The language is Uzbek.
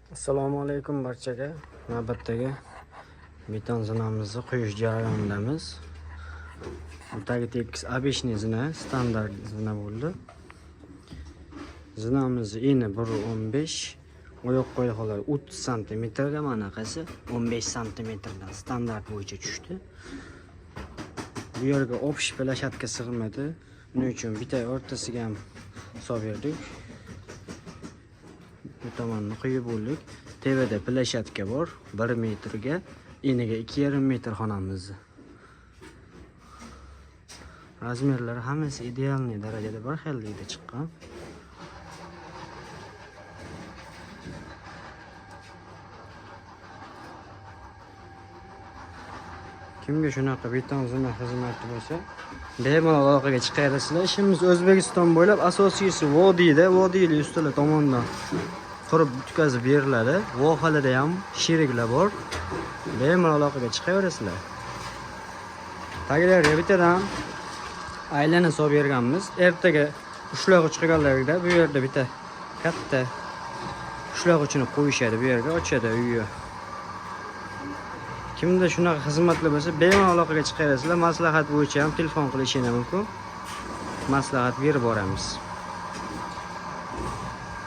Assalomu alaykum barchaga. Navbatdagi beton zinamizni quyish jarayonidamiz. Bu tagi tekis обычный zina, standart zina bo'ldi. Zinamiz eni 1.15, oyoq qo'yxolar 30 santimetrga, manaqasi 15 santimetrdan standart bo'yicha tushdi. Bu yerga общий площадка sig'madi. Buning uchun bitta o'rtasiga ham hisob berdik. Bu tomonni quyib bo'ldik. Tepada площадка bor, 1 metrga, eniga 2,5 metr xonamizni. Razmerlari hammasi idealniy darajada bir xillikda chiqqan. Kimga shunaqa beton zina xizmati bo'lsa, bemalol aloqaga chiqaverasizlar. Ishimiz O'zbekiston bo'ylab, asosiysi vodiyda, vodiyli ustalar tomonidan qurib bitkazib beriladi. Vohalarda ham sheriklar bor. Bemalol aloqaga chiqaverasizlar. Taglarga bittadan aylana solib berganmiz. Ertaga ushlog'i chiqqanlarida bu yerda bitta katta ushlog'ichini qo'yishadi, bu yerga ochadi uyni. Kimda shunaqa xizmatlar bo'lsa, bemalol aloqaga chiqaverasizlar. Maslahat bo'yicha ham telefon qilishingiz mumkin. Maslahat berib boramiz.